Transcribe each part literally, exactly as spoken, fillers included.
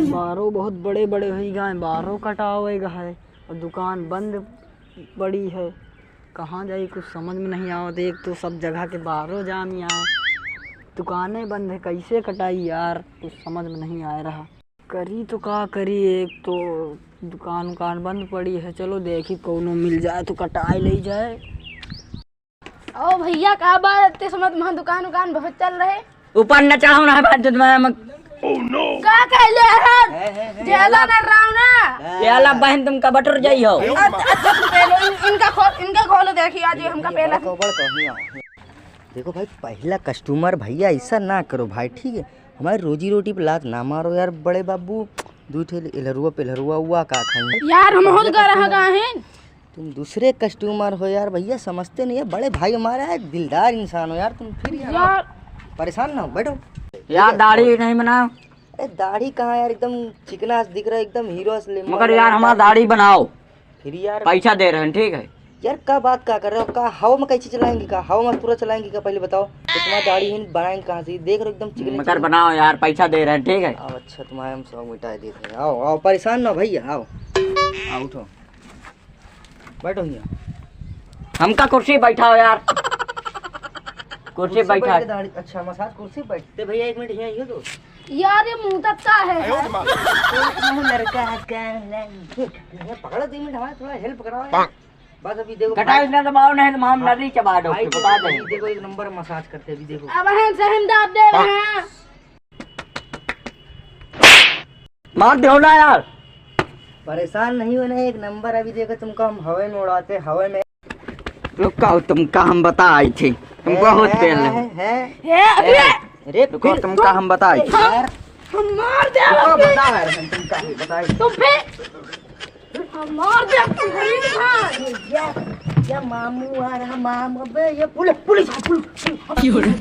बारो बहुत बड़े बड़े होइ गए, बारो कटावे गए है और दुकान बंद पड़ी है। कहाँ जाई, कुछ समझ में नहीं आवत। एक तो सब जगह के बारो जाम यार, दुकानें बंद है, कैसे कटाई यार, कुछ समझ में नहीं आ रहा। करी तो का करी, एक तो दुकान उकान बंद पड़ी है। चलो देखी कौनो मिल जाए तो कटाई ले जाए। ओ भैया, का बात, इतने समय तुम्हारा दुकान उकान बहुत चल रहे। ऊपर न चढ़ाओ ना, बात जो तुम्हारा मग का कहले है? ज्यादा न राव ना। प्याला बहन तुमका बटर जाई हो। अच्छा, अच्छा, तुम पहले इन, इनका खोल, इनका खोलो, देखिए आज ये हमका पहला। देखो भाई, पहला कस्टमर भैया, ऐसा ना करो भाई, ठीक है? हमारी रोजी रोटी पे लात ना मारो यार बड़े बाबू। दू ठे एलरुआ पेलरुआ हुआ का खाई यार, हम बहुत गरह गा हैं। तुम दूसरे कस्टमर हो यार भैया, समझते नहीं है, बड़े भाई हमारा है, दिलदार इंसान हो यार तुम। फिर यार यार। परेशान ना हो, बैठो। यार दाढ़ी नहीं बनाओ। अरे दाढ़ी कहाँ यार, एकदम चिकना से दिख रहा है, एकदम हीरो से ले मगर यार हमारा दाढ़ी बनाओ। फिर यार पैसा दे रहे हैं, ठीक है? यार का बात का कर रहे हो? का हवा में कैसे चलाएंगे? का हवा में पूरा चलाएंगे का? पहले बताओ तो तुम्हारा दाढ़ी ही बनाएंगे कहाँ से? देख रहे हो एकदम चिकने मगर चिकने। बनाओ यार, पैसा दे रहे हैं, ठीक है? अब अच्छा तुम्हारे हम सब मिटा देते हैं। आओ आओ, परेशान ना भैया, आओ। आओ उठो, बैठो यहाँ। हमका कुर्सी बैठाओ यार। कुर्सी कुर्सी बैठा बैठ के दाढ़ी, अच्छा मसाज कुर्सी बैठते भैया, एक मिनट यहाँ आइए तो। यार ये मुंह तक का है? आयो रे माँ। तो तुम्हें लड़का है क्या? ले, ये पकड़ो दो मिनट, हमारे थोड़ा हेल्प कराओ यार। बस अभी देखो कटाई भाई। ना दबाओ, नहीं तो हम हाँ। नली चबा दो, भाई, बता दो। अभी देखो एक नंबर मसाज करते, अभी देखो। अब हम सहम दाब दे रहे हैं। मार दो ना यार। परेशान नहीं होना, एक नंबर। अभी देखो तुमको हम हवा में उड़ाते, हवा में। रुको, तुमका हम बताई थी, तुम है, बहुत है, पहले। है, है। है, अरे। अरे, रुको, फिर तुमका हम बताई थी। हम, हम मार दे रुको, अबे। बता रहे हैं, तुमका हम बताई। तुम फिर हम मार दे तुम, हाँ। ये, ये मामू आ रहा, मामू। अबे, ये पुलिस, पुलिस, पुलिस, पुलिस।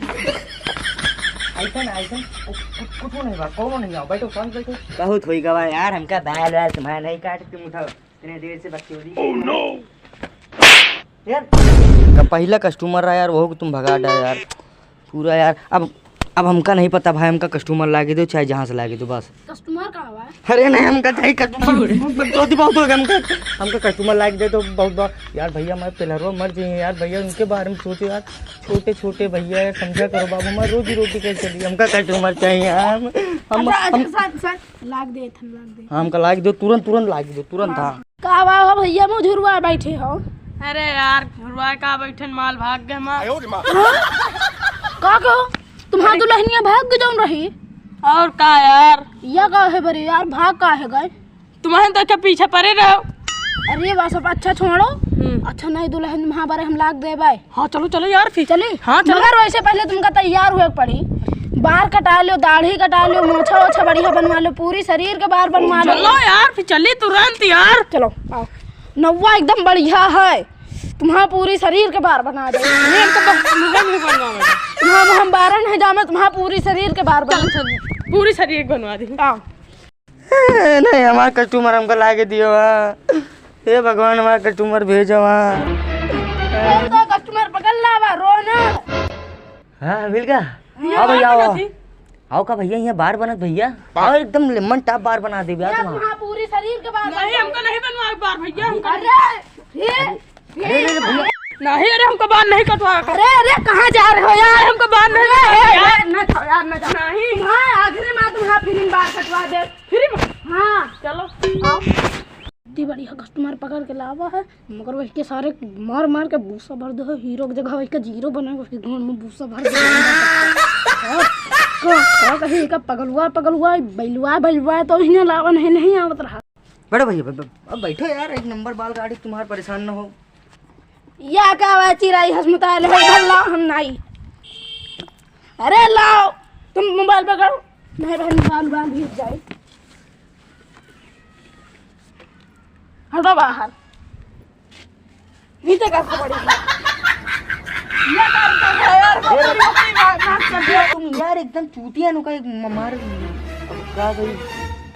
ऐसा ना, ऐसा ना, कुछ, कुछ नहीं बा, कौनो नहीं आओ, बैठो, शांत बैठो। बहुत होई गवा यार, हमका बाल वाल तुम्हारा नहीं काट, तुम उठाओ। इतने देर से बकचोदी। Oh no! यार, का पहला कस्टमर रहा यार, वहू को तुम भगा डाले यार। पूरा यार, अब, अब हमका नहीं पता भाई, हमका कस्टमर लागे दो, चाहे जहाँ से लागे दो, बस। कस्टमर का हुआ है? अरे नहीं, हमका चाहे कस्टमर, बकचोदी बहुत हो गया हमका। हमका कस्टमर लागे दे तो बहुत बात। यार भैया, मैं पेलहरवा मर जाइए यार भैया, उनके बारे में सोचो यार। छोटे छोटे भैया है, समझा करो बाबू, हमारी रोजी रोटी कैसे चली? हमका कस्टमर चाहिए यार। हम, हम, अच्छा, हम अच्छा, सर, सर। लाग दे, थन लाग दे। हाँ, हमका लाग दो, तुरंत, तुरंत लाग दो, तुरंत, हाँ। हाँ। का बा हो भैया, मुँह झुरवा बैठे हो? अरे यार, झुरवा का बैठन, माल भाग गए हमार। हाँ? का कहो? तुम्हार दुल्हनिया भाग के जौन रही? और का यार? या का है बरे यार, भाग का है गए? तुम्हारे तो के पीछे पड़े रहो। अरे बस अब अच्छा छोड़ो। हम्म। अच्छा नहीं दुल्हन वहाँ बरे हम लाग देबै। हाँ, चलो, चलो यार, फिर। चली? हाँ, चलो। मगर वैसे पहले तुमका तैयार हुए के पड़ी। बार कटा लो, दाढ़ी कटा लो, मोछा ओछा बढ़िया बनवा लो, पूरी शरीर के बार बनवा लो। चलो यार, फिर चली तुरंत यार। चलो, आओ। नौवा एकदम बढ़िया है, तुम्हारा पूरी शरीर के बार बना दे। नहीं, हमको बस मुँह नहीं बनवावे। तुम्हारा हम बारह नहीं जामे, तुम्हारा पूरी शरीर के बार बना चल, चल, पूरी शरीर बनवा दे। आओ। ए, नहीं, हमार कस्टमर हमका लाके दियो, हाँ। हे भगवान, हमार कस्टमर भेजो, हाँ। तो कस्टमर पकड़ लावा, रो ना। हाँ, मिल गया। हाँ, आओ भैया, आओ। आओ का भैया, यहाँ बार बनत भैया? आओ, एकदम लेमन टाप बार बना देबे, आओ यार, तुम। वहाँ पूरी शरीर के बार नहीं, बन हमको नहीं बनवा बार भैया, हमको अरे, ये अरे, अरे, भैया। नहीं, अरे, हमको बाल नहीं कटवा। अरे, अरे, कहाँ जा रहे हो यार? हमको बाल नहीं अरे, कटवा। अरे, ना जाओ यार, ना जाओ। नहीं। हाँ, आखिरी में तुम्हारा फिर बाल कटवा दे। फ्री में? हाँ। चलो, आओ। इतनी बढ़िया कस्टमर पकड़ के लावा है, मगर वही के सारे मार मार के भूसा भर दो, हीरो की जगह वही का जीरो बना, उसके गांड में भूसा भर दो। हाँ, का, का कही का पगलुआ, पगलुआ, बैलुआ, बैलुआ, तो इन्हें लावा नहीं, नहीं आवत रहा। बैठो भैया, ब-, ब-, अब बैठो यार, एक नंबर बाल काटी, तुम्हार परेशान न हो। या का बा चिराई हसमुताल है, भल्ला हम नाई। अरे लाओ, तुम मोबाइल पकड़ो। नहीं बहन, बाल, बाल भीग जाए। हटो बाहर। नीचे का पड़ी। ये काम कर रहा है यार, बकरी, बकरी, बात, बात कर रहा है। तुम यार एकदम चूतिया नु का एक म-, मार, अब का भाई?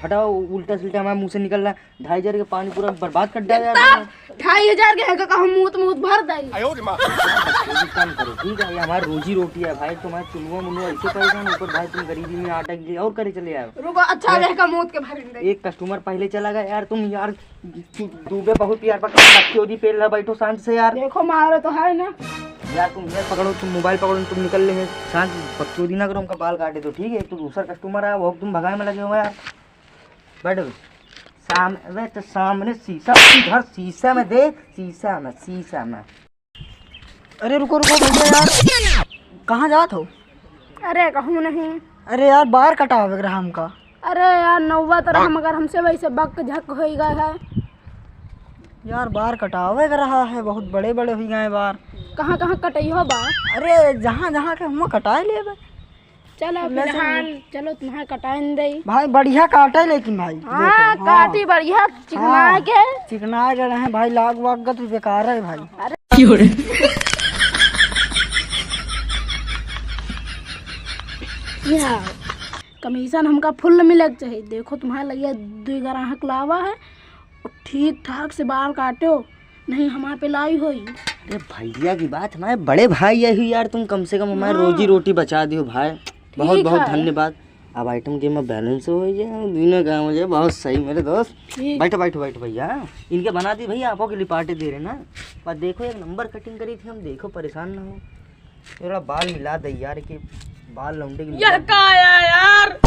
हटाओ, उल्टा सुल्टा हमारे मुंह से निकल रहा है। ढाई हजार के पानी पूरा बर्बाद कर दिया यार तुमने। ढाई हजार के है का, हम मूत मूत भर देंगे। एक काम करो, ठीक है, ये हमारी रोजी रोटी है भाई, तुम्हारे चुनुआ मुनुआ ऐसे परेशान, ऊपर भाई तुम गरीबी में आटा के लिए और करे चले आए हो। रुको, अच्छा, हैं? है का मूत के भरेंगे। एक कस्टमर पहले चला गया यार, तुम यार, तू, तू बे बहुत यार, बकचोदी पेल रहा, बैठो शांत से यार। देखो, मारो तो है ना। यार तुम इधर पकड़ो, तुम मोबाइल पकड़ो, तुम निकल लेंगे। शांत, बकचोदी ना करो, हमका बाल काटे दो, ठीक है? एक तो दूसरा कस्टमर आया, वो तुम भगाए में लगे हुए हैं यार। बैठो। साम-, अबे तो सामने शीशा, इधर शीशा में देख, शीशा में, शीशा में। अरे रुको, रुको भैया यार, कहाँ जात हो? अरे कहूँ नहीं। अरे यार, बार कटावे के रहा हमका। अरे यार, नौवा तो रहा, मगर हमसे वैसे बक झक होई गए है। यार, बार कटावे के रहा है, बहुत बड़े बड़े हुई गए बार। कहाँ कहाँ कटइहो बा? अरे, जहाँ जहाँ के हुआ कटाए लेबे। चलो ले चल। फिलहाल चलो, तुम्हारे कटाए न दई। भाई, बढ़िया काटे लेकिन भाई, हाँ, देखो, हाँ। काटी बढ़िया, चिकना हाँ, के। चिकना के रहे भाई, लाग वाग तो बेकार है भाई। अरे। या, कमीशन हमका फुल मिले के चाहिए। देखो, तुम्हारे लगिया दुई ग्राहक लावा है, और ठीक ठाक से बाल काटो, नहीं हमारे पे लाई होई। अरे भैया की बात, हमारे बड़े भाई यही यार, तुम कम से कम हमारे हाँ। रोजी रोटी बचा दियो भाई, बहुत ठीक बहुत है। धन्यवाद। अब आइटम के में बैलेंस हो जाए, दुइनो काम हो जाए, बहुत सही मेरे दोस्त। ठीक। बैठो, बैठो, बैठो भैया, इनके बना दी भैया, आपको के लिपाटे दे रहे ना। पर देखो, एक नंबर कटिंग करी थी हम, देखो परेशान ना हो। थोड़ा बाल मिला दे यार, के बाल लौंडे के यह मिला दे। का आया यार?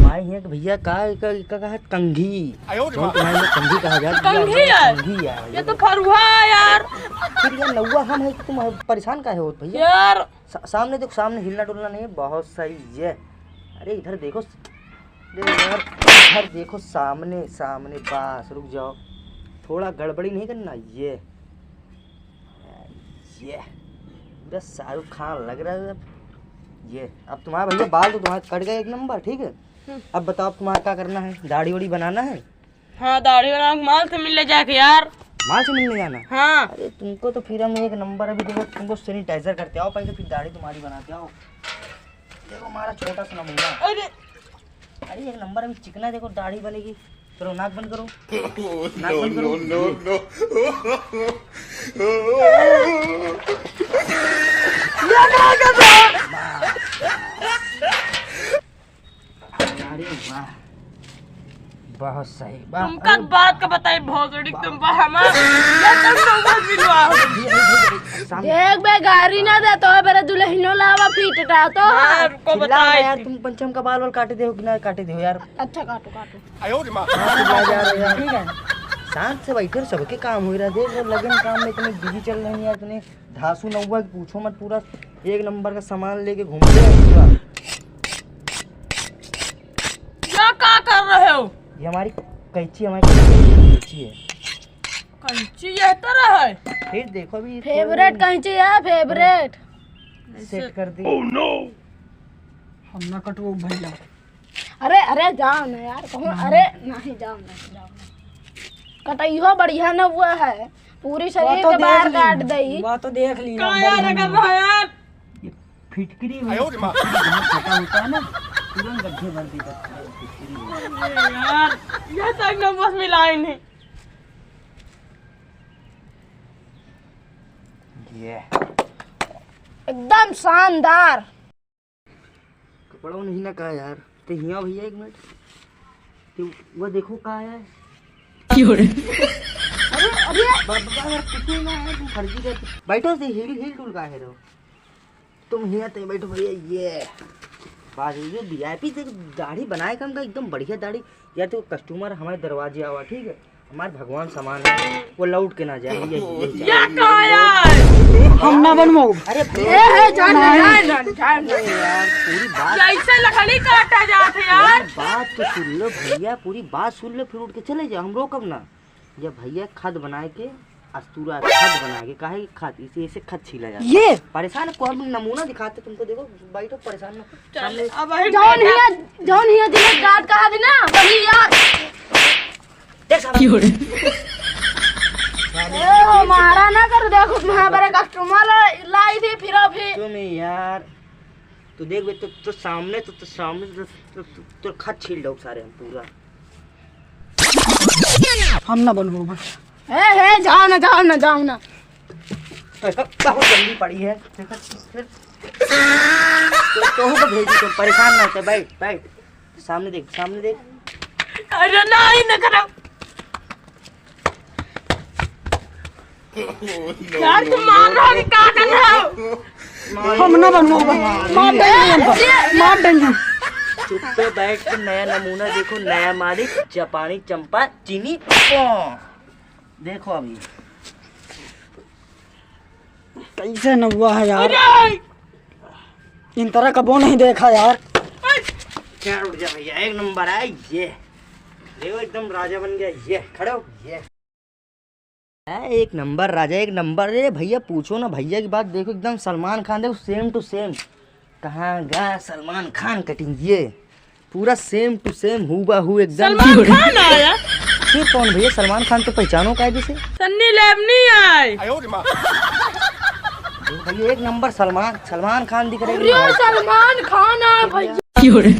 माई है कि भैया का, का, का, का है? कंघी। आयो रे बहुत माँ। माई में कंघी कहा जाता है, कंघी यार, है। कंघी है। ये तो फरुहा है यार। फिर यार नौवा हम है कि तुम परेशान काहे होत भैया? यार। सा-, सामने देखो, सामने हिलना डुलना नहीं है, बहुत सही है। अरे इधर देखो, देखो यार, इधर देखो, सामने, सामने, बस रुक जाओ, थोड़ा गड़बड़ी नहीं करना, ये, ये पूरा शाहरुख खान लग रहा है। अब ये, अब तुम्हारा भैया बाल तो तुम्हारे कट गए एक नंबर, ठीक है? हम्म। अब बताओ, अब तुम्हारा क्या करना है? दाढ़ी वाड़ी बनाना है? हाँ, दाढ़ी वाला माल से मिलने जाके यार। माल से मिलने जाना? हाँ। अरे तुमको तो फिर हम एक नंबर, अभी देखो तुमको सैनिटाइजर करते आओ पहले, फिर दाढ़ी तुम्हारी बनाते आओ। देखो हमारा छोटा सा नमूना। अरे। अरे एक नंबर अभी चिकना, देखो दाढ़ी बनेगी। करो, नाक बंद करो। नाक बंद करो। No, no, no। अरे वाह, बहुत सही, वाह। तुमका अरे बात का बताई भोसड़ी, तुम बा हमार, ये तुम लोग मिलवा हो। सामने देख बे, गारी ना दे तो मेरे दुल्हनो लावा फीट टा तो। हाँ, रुको, चिल्ला बताई ना यार, थी। तुम पंचम का बाल वाल काटे दे हो कि ना काटे दे हो यार? अच्छा, काटो, काटो। आयो रे माँ। हाँ, चिल्ला जा रहे हो यार। ठीक है, शांत से बैठो, सबके काम हो रहा है। देख लो, लगन काम में इतने बिजी चल रहे हैं यार, इतने धासु नौवा की पूछो मत, पूरा एक नंबर का सामान लेके घूमते हैं पूरा। क्या, क्या कर रहे हो? ये हमारी कैंची, हमारी कैंची है। कैंची यह तरह है? फिर देखो अभी फेवरेट कैंची है, फेवरेट। सेट कर दी। Oh no! हम ना कटवो भैया। अरे, अरे, जाओ ना यार, कहूँ, अरे, नहीं, जाओ ना, जाओ ना। कटइहो बढ़िया न हुआ है, पूरी शरीर के बाहर काट दई। वो तो देख ली ना, बढ़िया। ये फिटकरी हुई, आयो रे माँ। फिटकरी जहाँ फटा होता है ना, तुरंत गड्ढे भर देता है, फिटकरी में। अरे यार, ये तो एकदम बस मिलाई नहीं। ये। एकदम शानदार। कपड़ा नहीं ना का यार, ते हिया भैया एक मिनट, ते वो देखो का है। क्यों रे? अरे, अरे। बाबा यार, कुछ ना है, तुम फर्जी कर, बैठो से हिल, हिल डुल का है रो। तुम हिया ते बैठो भैया, ये। बात ये जो वीआईपी देख, दाढ़ी बनाए काम का एकदम बढ़िया दाढ़ी। या तो कस्टमर हमारे दरवाजे आवा, ठीक है? हमारे भगवान समान है, वो लौट के ना जाए, यही, यही चाहे। या का यार? हम ना बनवाओ। अरे ए, ए, जान, नहीं। जान, जान, जान, जान। अरे यार, पूरी बात, ये ऐसे लकड़ी काटा जात है यार। पूरी बात तो सुन लो भैया, पूरी बात सुन लो, फिर उठ के चले जाओ, हम रोकब ना। ये भैया खत बनाए के अस्तूरा खत बना के, काहे कि खत, इसे, इसे खत छीला जाता है। ये? परेशान है, कौन नमूना दिखाते तुमको, देखो, बैठो, परेशान ना। चल, सामने अब हम जौन हिया, जौन हिया जिन्हें गार्ड कहा दी ना, वही यार। देख सामने। क्यों रे? ए, ओ, मारा ना कर, देखो, तुम्हारे बड़े कस्टमर लाई थी, फिर अभी। तुम यार, तू देख बे, तो, तो सामने, तो, तो सामने, तो, तो, तो, तो खत छील दो सारे हम पूरा। हम ना बनबो। ए, ए, जाओ ना, जाओ ना, जाओ ना। तो इसका बहुत गंदी पड़ी है। तो, तो, तो भेजी, तुम परेशान ना होते, बैठ, बैठ। सामने देख, सामने देख। अरे नहीं, न करो। यार, तुम मार रहे हो, क्या कर रहे हो? हम ना बनवाओ, मार देंगे हम, मार देंगे हम। चुप्पे बैठ के नया नमूना देखो, नया मालिक, जापानी चंपा, चीनी, पौ। देखो अभी। कैसे न हुआ है यार? अरे! इन तरह कबो नहीं देखा यार। क्या उठ जा भैया, एक नंबर है ये। देखो एकदम राजा बन गया ये। खड़े हो ये। है एक नंबर राजा, एक नंबर। रे भैया पूछो ना भैया की बात, देखो एकदम सलमान खान, देखो same to same। कहाँ गा सलमान खान cutting ये। पूरा same to same, हूबहू एकदम। सलमान खान आया? फिर कौन भैया? सलमान खान तो पहचानो कायदे से। सन्नी लियोनी आए। देखो भैया, एक नंबर सलमान, सलमान खान दिख रहे हैं अरे, भाई। सलमान खान आया भैया। क्यों रे?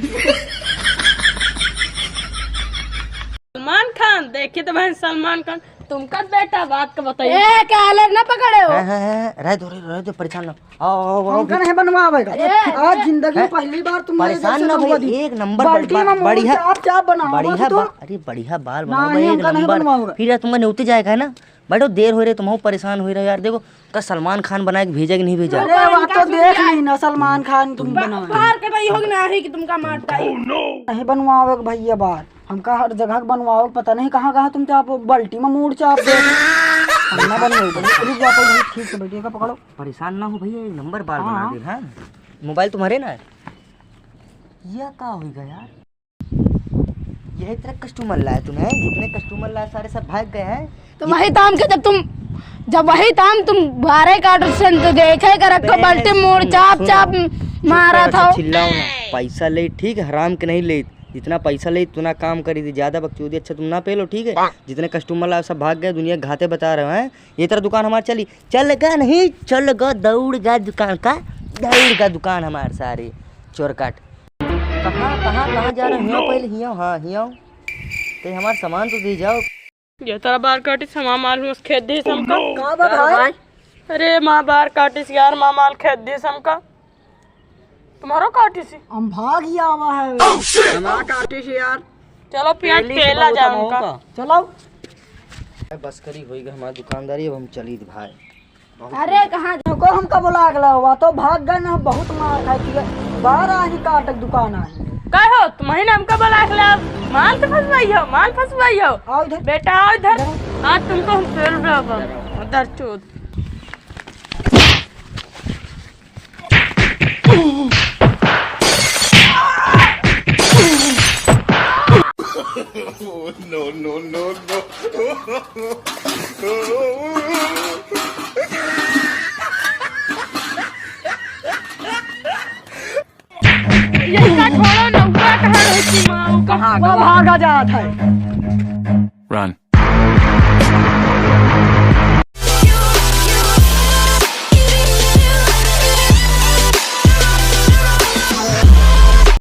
सलमान खान, देखिए तो भाई, सलमान खान। तुमका बेटा बात का बताइए। ए, क्या अलग ना पकड़े हो? हाँ, हाँ, हाँ, रह दो, रह दो, परेशान ना। आओ, आओ, आओ, हमका नहीं बनवावे का। ए, आज जिंदगी में ए, पहली बार तुम मेरे परेशान ना हो, एक नंबर बाल्टी में मोड़ बढ़िया, चाप, चाप बनाओ, बढ़िया बस तो। बा-, अरे बढ़िया बाल बनाओ, नहीं, एक हमका नहीं नंबर। बनवावे। फिर यार तुमका नेवते जाए का है ना, बैठो, देर हो रही, तुम परेशान हो रहे हो यार। देखो, का सलमान खान बनाए के भेजा कि नहीं भेजा? अरे, वह तो देख ली ना, सलमान खान तुम बा-, बनाए। बाहर कटाई हो कि नहीं कि तुमका मार पाई। नहीं बनवावे के भैया बाल। हमका हर जगह के बनवाओ, पता नहीं कहाँ कहाँ तुम चाप, बाल्टी में मूड़ चाप दे। हम ना बनवाओ, रुक जाओ, पहले ठीक से बैठिए, का पकड़ो। परेशान ना हो भैया, एक नंबर बाल हाँ, बना हाँ। दे, हाँ। मोबाइल तुम्हारे ना है? यह का होइगा यार? यही तरह कस्टमर लाए तुम्हें, जितने कस्टमर लाए सारे सब भाग गए हैं। तो वही ताम के जब तुम, जब वही ताम तुम बारह काटो से तो देखे कर रखो, अबे, बाल्टी मूड़ सुनो, चाप सुनो। चाप चुप मारा करो, था। अच्छा चिल्लाओ ना। पैसा ले, ठीक है, हराम के नहीं ले। जितना पैसा ले, उतना काम करी थी, ज्यादा बकचोदी अच्छा तुम ना पेलो, ठीक है? जितने कस्टमर लाए, सब भाग गए, दुनिया के घाते बता रहे हैं। ये तरह दुकान हमार चली, चल गा नहीं, चल गा, दौड़ गा दुकान का, दौड़ गा दुकान हमार सारे चोरकाट। कहाँ, कहाँ, कहाँ जा रहे हो? हियाँ पहले, हियाँ, हाँ, हियाँ। ते हमार सामान तो दे जाओ। ये तरह बार काटी, सामान माल हुआ, खेत दे हमका। का बा भाई? अरे माँ बार काटिस यार, माँ माल खेत दिस हमका। तुम्हारो काटिस? हम भाग ही आवा है। हमारा काटिस यार। चलो पिया, पहली पेला से जा बहुत हमका। चलो। बस करी होई गई हमारी दुकानदारी, अब हम चली भाई। अरे कहाँ जाओ? को हमका बुला के लाओ, वा तो भाग गए ना, बहुत मार खाई थी। बाहर आ ही काटक दुकान आ। का हो, तुम्हें हमका बुला के लाओ, माल तो फंसवाई हो, माल फंसवाई हो। आओ इधर। बेटा आओ इधर। इधर। आज तुमको हम पेल रहे हैं, दरचोद। No, no, no, no। यही का छोड़ो, नौका कहाँ रहती माँ, कहाँ वो गवा? भागा जात है। Run।